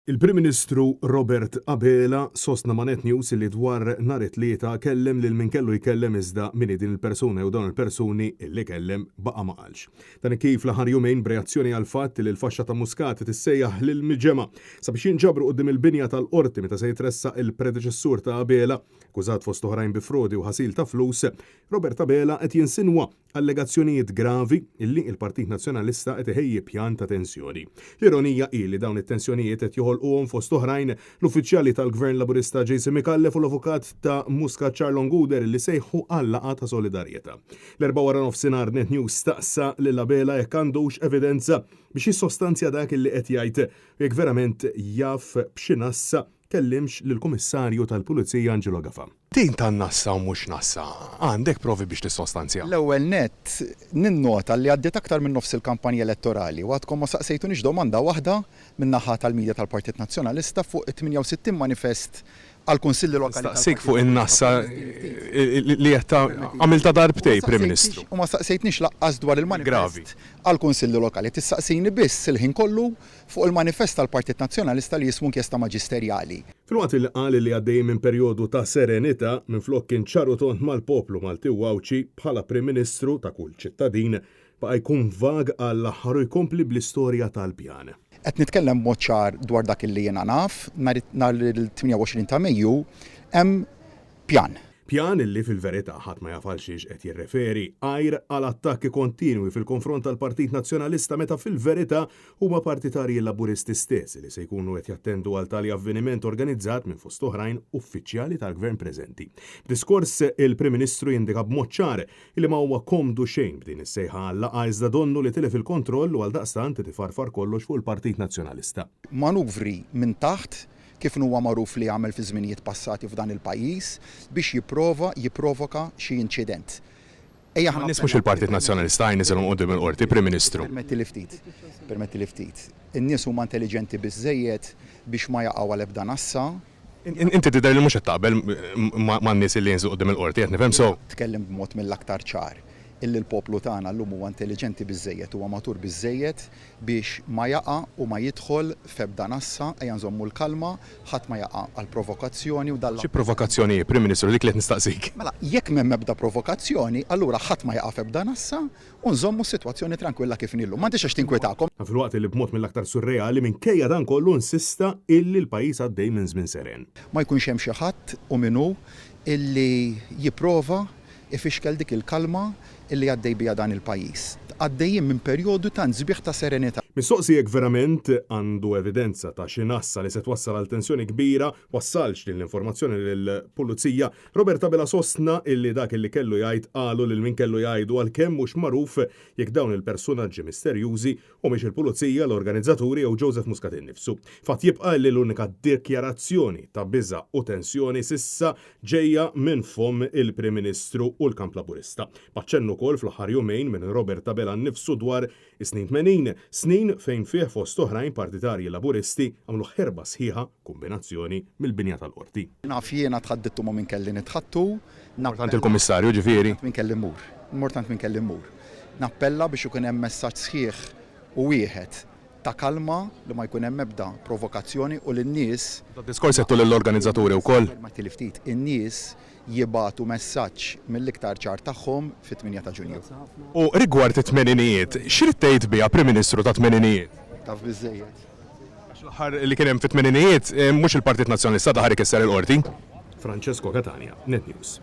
Il-Prim Ministru Robert Abela sostna ma' Net News li dwar nhar it-Tlieta kellem lil min kellu jkellem iżda min hi din il-persuna jew dawn il-persuni li kellem baqa' ma qalx. Dan hekk kif l-aħħar jumejn b'reazzjoni għall-fatt li l-faxxa ta' Muscat tissejjaħ lill-miġemgħa sabiex jinġabru quddiem il-binja tal-Qorti meta se jitressaq il-predeċessur ta' Abela, akkużat fost oħrajn bi frodi u ħasil ta' flus, Robert Abela qed jinsinwa Allegazzjonijiet gravi illi l-Partit Nazzjonalista qed iħejji pjan ta' tensjoni. L-ironija hi li dawn it-tensjonijiet qed joħolquhom fost oħrajn l-uffiċjali tal-Gvern Laburista Jason Micallef u l-avukat ta' Muscat Charlon Gouder li sejħu għal laqgħa ta' solidarjetà. L-Erbgħa waranofsinhar Net News staqsa lil Abela jekk għandux evidenza biex jissostanzja dak illi qed jgħid u jekk verament jaf b'xi nassa kellimx lill-Kummissarju tal-Pulizija Angelo Gafà. Din tan-nassa u mhux nassa, għandek provi biex tissostanzja? L-ewwel nett, ninnota li għaddiet aktar minn nofs il-kampanja elettorali u għadkom ma saqsejtunix domanda waħda min-naħa tal-media tal-Partit Nazzjonalista fuq it-68 manifest għall-Kunsilli Lokali tal-Partit Nistaqsik fuq in-nassa li qed għamiltha darbtejn, Prim Ministru. U ma staqsejtnix lanqas dwar il-manifest għall-Kunsilli Lokali. Tistaqsini biss il-ħin kollu fuq il-manifest tal-Partit Nazzjonalista li jismu inkjesta maġisterjali. Filwaqt li qal li għaddejjin minn perjodu ta' serenità, minflok kien ċar u tond mal-poplu Malti u Għawdxi, bħala Prim Ministru ta' kull ċittadin, baqa' jkun vag għall-aħħar u jkompli bl-istorja tal-pjan. Qed nitkellem b'mod ċar dwar dak li jiena naf, nhar il-28 ta' Mejju hemm pjan. Pjan li fil-verità ħadd ma jaf għal xiex qed jirreferi, għajr għal attakki kontinwi fil-konfront tal-Partit Nazzjonalista meta fil-verità huma partitarji Laburisti stess li se jkunu qed jattendu għal tali avveniment organizzat minn fost oħrajn uffiċjali tal-Gvern preżenti. B'diskors il-Prim Ministru jindika b'mod ċar li ma huwa komdu xejn b'din is-sejħa għal-laqgħa iżda donnu li tilef il-kontroll u għaldaqstant qed ifarfar kollox fuq il-Partit Nazzjonalista. Manuvri minn taħt kif inhuwa magħruf li għamel fi żminijiet passati f'dan il-pajjiż, biex jipprova jipprovoka xi inċident. Ejja ħa In-nies mhux il-Partit Nazzjonalista jniżilhom quddiem il-Qorti, Prim Ministru. Ippermettili ftit. Ippermettili ftit. In-nies huma intelliġenti biżżejjed biex ma jaqgħu għal ebda nassa. Inti tidher li mhux qed taqbel man-nies li jinżlu quddiem il-Qorti, qed nifhem sew? Tkellimt b'mod mill-aktar ċar illi l-poplu tagħna llum huwa intelliġenti biżżejjed, huwa matur biżżejjed biex ma jaqa' u ma jidħol f'ebda nassa, ejja nżommu l-kalma, ħadd ma jaqa' għal provokazzjoni u dan Xi provokazzjoni hi, Prim Ministru, dik li qed nistaqsik? Mela, jekk m'hemm ebda provokazzjoni, allura ħadd ma jaqa' f'ebda nassa u nżommu s-sitwazzjoni trankwilla kif inhi llum. M'għandix għax tinkwitakom. Dan filwaqt li b'mod mill-aktar surreali minkejja dan kollu insista illi l-pajjiż għaddej minn żmien seren. Ma jkunx hemm xi ħadd, u min hu, illi jipprova ifixkel dik il-kalma li għaddej biha dan il-pajjiż. Għaddejjin minn perjodu tant sbieħ ta' serenità. Mistoqsi jekk verament għandu evidenza ta' xi nassa li se twassal għal tensjoni kbira, wassalx din l-informazzjoni lill-Pulizija, Robert Abela sostna illi dak illi kellu jgħid qalu lil min kellu jgħidu għalkemm mhux magħruf jekk dawn il-persunaġġi misterjużi Humiex il-pulizija, l-organizzaturi jew Joseph Muscat innifsu. Fatt jibqa' li l-unika dikjarazzjoni ta' biża' u tensjoni s'issa ġejja minn fomm il-Prim Ministru u l-kamp Laburista. B'aċċenn ukoll fl-aħħar jumejn minn Robert Abela nnifsu dwar is-snin 80, snin fejn fih fost oħrajn partitarji Laburisti għamlu ħerba sħiħa, kumbinazzjoni, mill-binja tal-Qorti. Naf jiena tħaddittu ma' min kelli nitħaddtu, Mort għand il-Kummissarju, ġifieri? Mort għand min kelli mmur. Mort għand min kelli mmur. Nappella biex ikun hemm messaġġ sħiħ u wieħed ta' kalma, li ma jkun hemm ebda provokazzjoni u li n-nies. Dad-diskors għedtu lill-organizzaturi wkoll? Permettili ftit. In-nies jibagħtu messaġġ mill-iktar ċar tagħhom fit-tmienja ta' Ġunju. U rigward it-tmeninijiet, x'ridt tgħid biha, Prim Ministru tat-tmeninijiet? Taf biżżejjed. Għax l-aħħar li kien hemm fit-tmeninijiet, mhux il-Partit Nazzjonalista daħal ikisser il-Qorti. Francesco Catania, Net News.